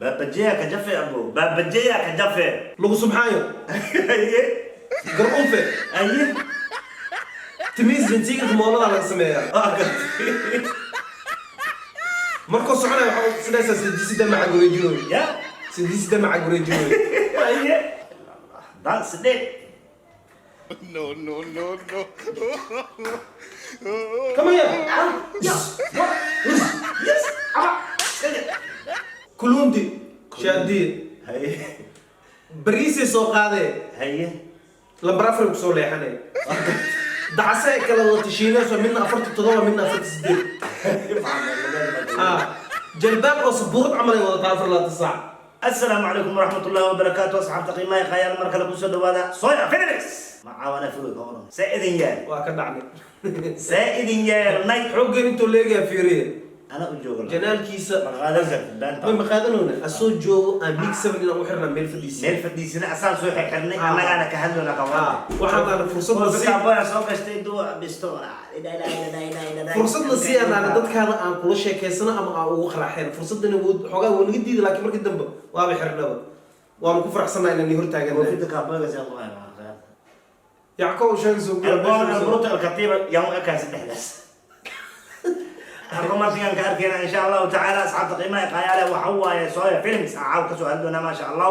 Baabajeya ka jafe, abo, baabajeya ka jafe. Lagu subxaayo. Aye. Gar unfe. Aye. Timiis jinsiga moolada laga sameeyaa. Waa gartay. Markuu soconaya waxaa sidaysaa sidiisida maca wareejinooy. Ya. Sidiisida maca wareejinooy. Aye, dance dhe. No, no, no, no. Come here. Yes, aba. Kulundi shaadiye. Haye. Bariisay soo qaadee. Haye. Lambar afar ku soo leexanay, dacase ay kala wada tashiinayso, midna 47, midna 48. Ah, jalbaab oo sabuurad camal ay wadataa 24 saac. Asalaamu calaykum waraxmat ullahi wabarakaatu, asxaabta qiimaha qayaal, mar kale kusoo dhawaada Soya Felix macawana fuga ka oran. See idin yeel? Waa ka dhacnay. See idin yeelnay? Xooggan intuu leegayaa fiiriye. Ana u joogo. Janaalkiisa. Ma qaadan kartid beenta. Ma qaadanayna, asoo joogo aan Big Seven inaan u xirnaa meel fadhiisi. Meel fadhiisina asaan soo xirxirnay. Ah. Annagaana ka hadlona. Ah, Kawan. waxaan aan fursad la sii Kaaboya soo gashtay duwa bisto. Fursad la sii aan dadkaada aan kula sheekaysano ama aan ugu qaraaxeen fursadana wuu xoogaa wuu naga diiday, laakiin markii dambe waaba xirnaba, waanu ku faraxsannahay inaan hortaagannahay. Koofida kaaboyga see ku hayo? Yackow sheegayso. Elboon Albruto Alkatiiba yaan u ekaa saddexdaas halka ka arkayna, insha Allahu tacaala. Asxaabta qiimaha qayaale, waxa waaye Sooya Films aan caaw kasoo hadli doonaa, maasha Allah,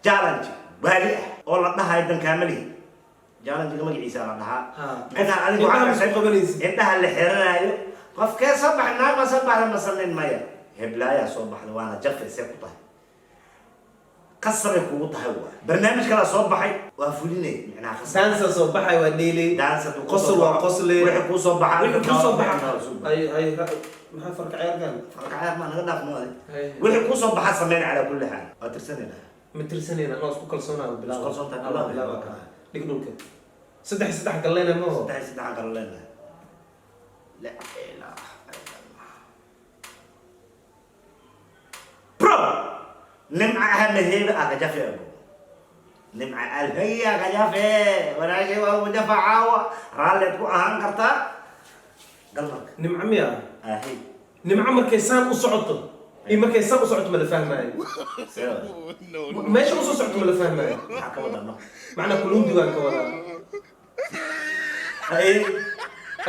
challenge baali ah oo la dhahayo dankaamalihi. Challenge-ga magaciisa la dhahaa. Ha. Micnaha adiga Indhaha waxaa ma isku qabanaysid? Indhaha la xiranaayo. Qofkee soo baxay? Naag ma soo baxda masanin? Maya, heblaayaa soo baxda, waana jafe. See ku tahay? Qasabay kugu tahay. Waa barnaamij kalaa soo baxay, waa fulinay, micnaha qasab. Daansa soo baxay waa dheelay. Daansa hadduu Qosol kusoo waa baxo. qosle. Wixii kuu soo baxaa. Wixii kuu soo baxa. Ay ay, maxaa farka ciyaarkan? Farkacayaar maa naga dhaaf moode. Hay. Wixii kuu soo baxa sameyn. Calaa kulli xaal waa tirsanayna. Ma tirsanayna, anoo isku kalsoonaa bilaaba. Isku kalsoon tahay, Allah bilaaba. Bilaaba dhig dhulka, saddex saddex galleyna ma ho? Saddex saddexaan kala leenahay. La ilaaha illa Allah. Bro, nimca ahana heeba aa kajafe, abo, nimca alhaya kajafe. Walaashay waa ugu jafa caawa, raalleed ku ahaan kartaa galmarka. Nimco miya? Ahay. Nimco markay saan u socoto iyo markay saan u socoto ma la fahmaayo. No, no. Meesha usoo socoto ma la fahmaayo. Maxaa ka wadaa marka? Macnaa kulundi baan ka wadaa. Haye.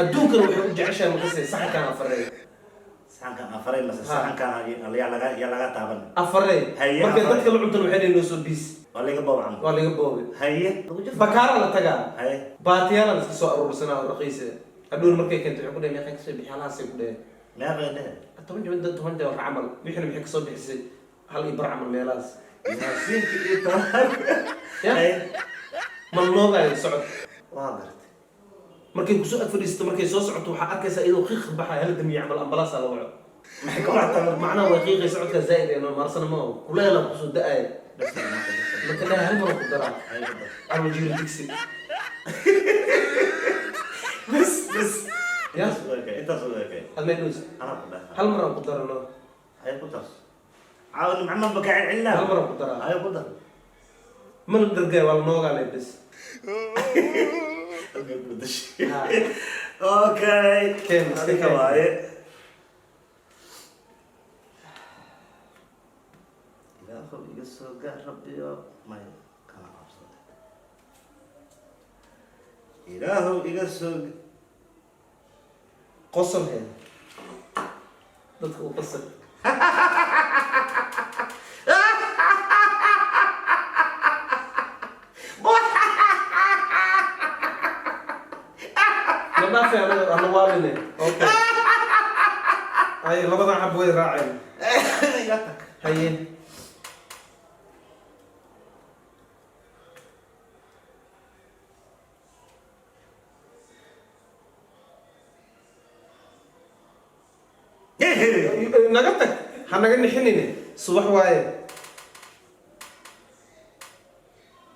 Adduunkana waxay u jeceshahay makasay saxankaan afarey. Saxankan afaray mase? Ha. Saxankan yaa laga taaban. Afarey. Haye, markay afarey. dadka la cuntan waxay leeyihin noo soo biis. Waa laga bawcan. Waa laga boobay. Haye. Bakaara la tagaa. Haye. Baatiyaala la iska soo aruursanaa oo raqiisa. Hadhown markay keento waxay ku dhaheen meeqaan kasoo bixi halahaasay ku dhaheen. Meeqay dheh? 10 jaban, 10 doolar camal. Wixiina maxay kasoo bixisay hal iyo bar camal meelahaas. Yaasiinka iyo tabaar. Ya. Haye. Ma noogaayo socod. Waa gartay. Markay kusoo ag fadhiisato, markay soo socoto, waxaa arkaysaa iyadoo qiiq baxaya, hal damiye camal, ambalaasaa la waco. Maxay ka wactaa marka? Macnaha way qiiqay, socodkaa zaa'id ee maarsana ma ogo, kuleela kusoo da-aaya. Bas, bas. Marka dhaha hal mar ku daraa. Haye, ku dar. Camal jiiro digsi. Bas, bas. Ya. Intaas u ekay, intaas u ekay. Hal may dhus. Anaa ku dhaha. Hal mar aan ku darano. Haye, ku dar. Caawa nimco ma bakacin cilnaa. Hal mar aan ku daraa. Haye, ku dar. Mana dhargay, waa la noogaa le bes. Halkay ku bedeshay. Ha. Okay. Keen, iska Adinka keen. waaye. Ilaahow iga soo gaar, Rabbiyo. May kana qabsade. Ilaahow iga soo Qosol he, dadka u qosol. La dhaafay anaga ana waaline. Okay, haye, labadan xab way raaceen. Iga tag. Haye. Naga tag, ha naga nixinine, subax waaye.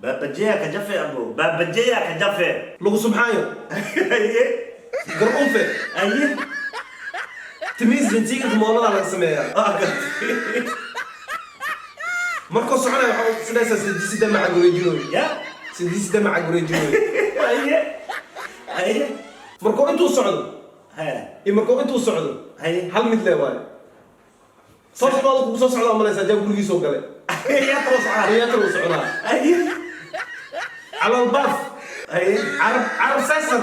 Baabajeya ka jafe, abo, baabajeya ka jafe. Lagu subxaayo. Haye. Gar unfe. Haye. Timiis jinsiga moolada laga sameeyaa. Waa gartay. Markuu soconaya waxaa sidaysaa sidiisida maca wareejinooy. Ya. Sidiisida maca wareejinooy. Haye, haye. Markuu intuu socdo haye iyo markuu intuu socdo haye hal mid le waayo. Toos looda kugu soo socdaa malaysaa, jaa gurigiisoo gale. Yaa talo socdaa. Ayaa talo socdaa. Haye. Calool baaf. Haye. Carab carab saysar.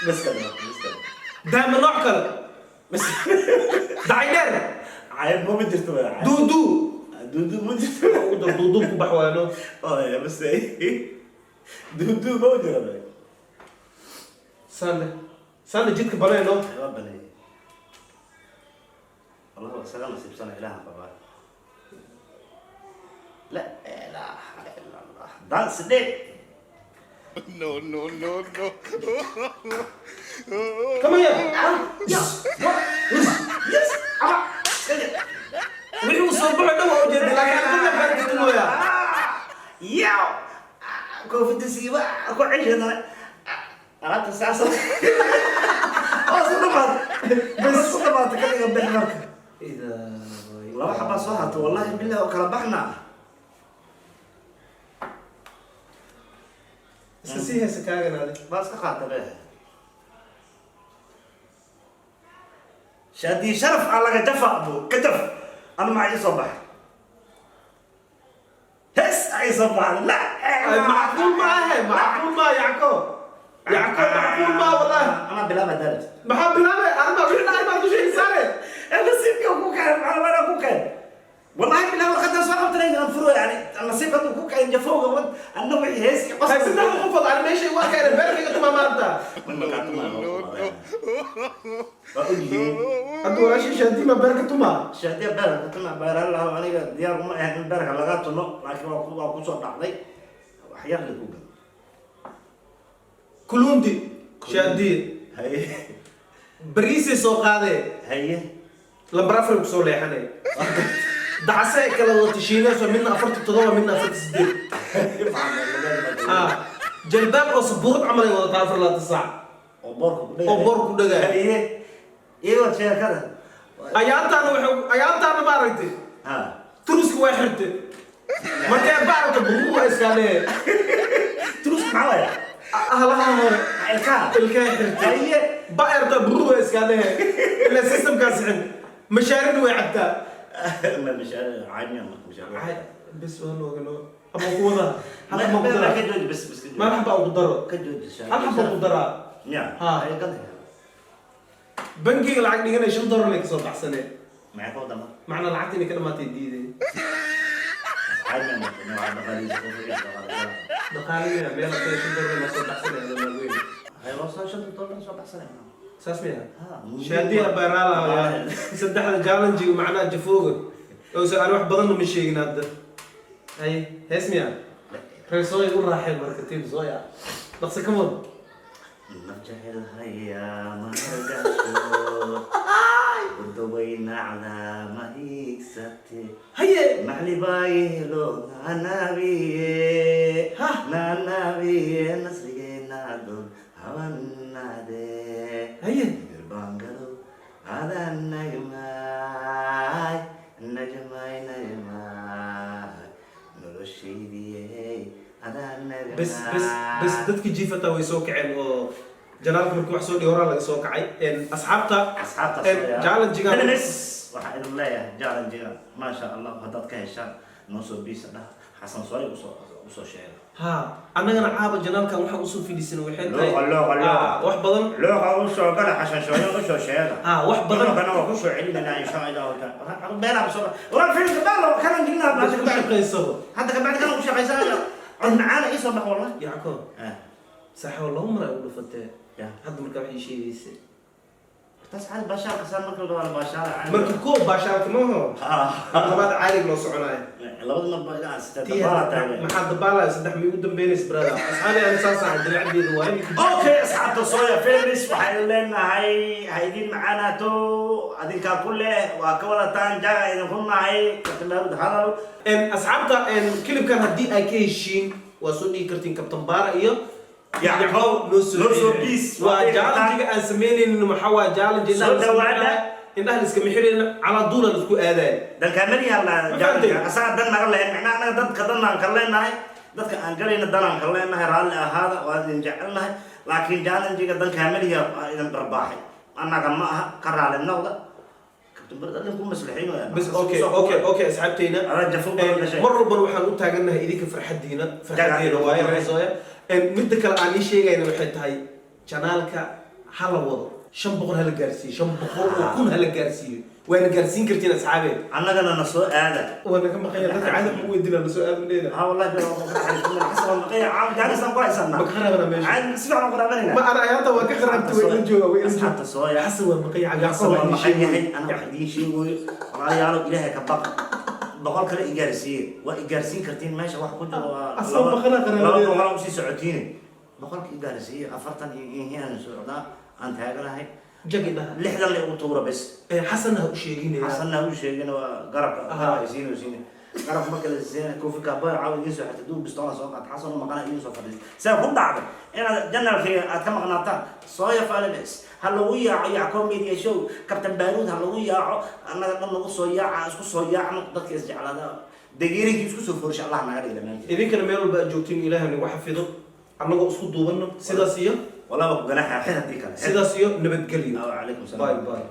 Bas kada, bas kada. Daama nooc kale. Bas. Dacay dheer. Cayb ma jirto ba. Duuduu. Duudu ma jirto. Ugu dar duuduu ku bax waano. Oya, bas, duudu ma jiro ba. Sande sande, jidka banayno. Waa baneeyay. والله isaga nasiibsana, ilaaha qabaa. La ilaaha illa Allah, dance day. No, no, no, no. Come here. Yes, yes, aba. Wixii uu soo baxo dhan waa ujeeda, laakiin dadna maxaa ka tumooyaa? Yaw, koofida siiba ku ceshadana alaabta saasa oo isku dhamaata, bas isku dhamaata, ka dhiga bix marka. Laba xabaa soo harta, wallahi billahi, oo kala baxna. Iska sii haysa kaagan adi. Baa iska qaata be. Shaadii sharaf aa laga jafa bu ka jaf. Anu maxaa ii soo baxay? Hes aa ii soo baxay la. Macquul ma ahe, macquul ma Yacko, Yacko, macquul ma wallahi. Anaa bilaaba daaris. Maxaa bilaabay? Arrimaa wixii dhacay baa dusha saare. Nasiibka ku keen, macluumaad ku keen. Wallahi bilahi, warqadan soo qabtanay aan furo, yani nasiibka ku keen jafowga wad anna wixii hees iyo Hay, saddex qofood aan meesha u arkayna beerkayga tumaa maanta. Waa ogyihiin. Hadda walaashii Shaadima beerka tumaa. Shaadiya beerka tuma beeraan lahaa. Aniga diyaar uma ahayn in beerka laga tumo, laakiin waa kusoo dhacday. Wax yar la ku gal. Kulundi Shaadiye. Haye. Bariisay soo qaadee. Haye. Lambar afar kusoo leexanay. Dacase ay kala wada tashiinayso, midna 47, midna 48. Jalbaab oo sabuurad camal ay wadataa 24 saac. Oo boorka ku dhagay. Oo boor ku dhagay. Haye, iyadoo sheekada. Ayaantaana waxay, ayaantaana ma aragtay? Ha. Turuska waa xirtay markay baarta buu waa iska lee. Turus maxaa waaya? Halaha hore. Ilkaha. Ilkaha xirtay. Haye. Baerta buu waa iska lee ila systemkaas xin. Mashaarina way cabtaa. Ma mishaar caadi ma mishaar? Bes waa looga loo ama ku wada hal xaba ku ma daraa. Ka jooji, bas bas, ka jooji. Ma hal xaba ugu daro? Ka jooji. Hal xaba ku daraa. Ya. Ha. Haye, gad. Bangiga lacag dhiganay $5 lay kasoo baxsanee. Maxay ka wadaa marka? Macnaa lacagta inay ka dhamaatay diiday. Caadi ma waa dhaqaalihiisa qof wixii dhaqaale. Dhaqaalihiina meel hadday $5 la soo baxsanay adoo maalweyn. Haye, waa soo $5 soo baxsanay. Saas miya? Ha. Shaadiya beeraala saddexda challenge macnaha jafooga oo aan wax badanna ma sheegin hadda. Hay, hees miya? Reer sooy u raaxay marka tiim sooya dhaqso ka wad. Naf jecel hayaa ma hargasho, udawaynacda ma hiigsate. Haye. Maxlibaayelo naanabiye. Ha. Naanabiye, nasrigeenaadon habanade. Haye. Birbangalo adan najmaay, najmaay, najmaay, noloshaydiyey adan najmaay. Bes bes bes, dadka jiifata way soo kaceen oo janaalka markii wax soo dhigay horaa laga soo kacay. Asxaabta. Asxaabta. Challenge-ga. Waxaa idin leeyahay challenge-ga, maasha Allah, haddaad ka heshaan noo soo biisa dhah, Xasan Sooy usoo sheega. Ha, annagana caaba janaalkan waxaan usoo fidhiisanay waxay tahay Looqa, looqa, looqa. Wax badan. Looqa usoo gala, Xasan Sooy usoo sheega. Wax badan. Kana waa kusoo celinanaa insha Allahu taala. Beelaa soo waran filmka beelo kanan gelinaa. Bas ku shaqaysabo. Hadda ka bacdi kana ku shaqaysanaya, cod macaana ii soo bax wallah. Yacko. Ah. Saxo laba mar ay u dhufatee. Ya. Hadda markaa waxay sheegaysay. Taas caadi baashaal kasaan marka la dhaho baashaal caadi. Marka koo baashaalka maaho. Labaad caalig loo soconaayo. Labada marba inaan sita Tii dabaala taagay. Maxaa dabaalaya? Saddex mi ugu dambeynaysa, brother. Asxaabi, aan saas ahay, dabeecaddeedu waa Okay, asxaabta Sooya Films, waxay leenahay ha idin macaanaato, adinkaa ku leh waa ka wadataan jaaga idinku nahay kabilaawd hadal. Asxaabta, kilibkan haddii ay ka heshiin waa soo dhigi kartiin Kabtan Baara iyo Yacqoob. Noo soo Noo soo dhiibay. peace. Waa Waa dhihi kartaan. challenge-ga aan samaynaynin. Maxaa waa challenge? Soo dhawaada. Indhaha la iskama xirayna, calaa duula la isku aadaya. Dalkaamani alla. Ma fahamtay? Asaga dan naga lahayn, macnaha anaga dadka dan aan ka leenahay, dadka aan galayna dan aan ka leenahay. Raalli ahaada, waa idin jecelnahay, laakiin challenge-ga dankaamaliya waa idin dharbaaxay. Annaga ma aha, ka raali noqda. Kabtan Baruud adin ku maslaxiinaya. Bas, okay, asxaabteyna. Adaa jafo badan dhashay. Mar walbana waxaan u taagannahay idinka farxadiina, farxadiina waaye reesooya. Midda kale aan ii sheegayna waxay tahay, channelka hala wado, 500 hala gaarsiiyo, 500,000 hala gaarsiiyo. Waana gaarsiin kartiin, asxaabeed. Annagana na soo aada. Waa naga maqanya dadka caadi ma weydiinaa, na soo aadmaneeda. Ha, wallahi baa ku xariifnaa. Xasan waa maqaya, caam jaanisaan ku haysanaa. Ma ka qaraabana meesha? Caadi si fiican u qaraabanayna. Ma ana ayaanta waa ka qaraabtay, waa ila jooga, waa ila jooga. Asxaabta sooya. Xasan waa maqanya. Xasan waa maqan yahay. Ana wax idiin sheegayo, walaalayaalo, Ilaahay ka baqa, 100 kale igaarsiiye. Waa igaarsiin kartiin, meesha wax ku jiro waa Asoo maqana qaraabadeeda. 200 usii socotiine, 100-ka igaarsiiye. 40 iyo inhi aan socdaa, aan taaganahay. Jagi dhaha. 60 la igu tuura bes. Xasanna ha u sheeginaya. Xasanna u sheegin, waa garabka. Garabka siin siin garab marka la siina, koofi kaaba caawa idiin soo xirtay, duu bistoona soo qaat. Xasan u maqana idiin soo fadhiis. Saa ku dhacday inaad channelkayga aad ka maqnaataan. Sooya followers ha lagu yaaco, Yacko Media Show, Kabtan Baaruud ha lagu yaaco, annaga dhan lagu soo yaaca, isku soo yaacno. Dadka isjeclaada, degeerinkii isku soo foorsha, Allah naga dhiga dhammaantiin. Idinkana meel walba aad joogtiin, Ilaahay nagu xafido, annagoo isku duubanno. Sidaas iyo Walaa waa ku ganaxa xid haddii kale. Sidaas iyo nabadgelyo. Calaykum salaam. Bye bye.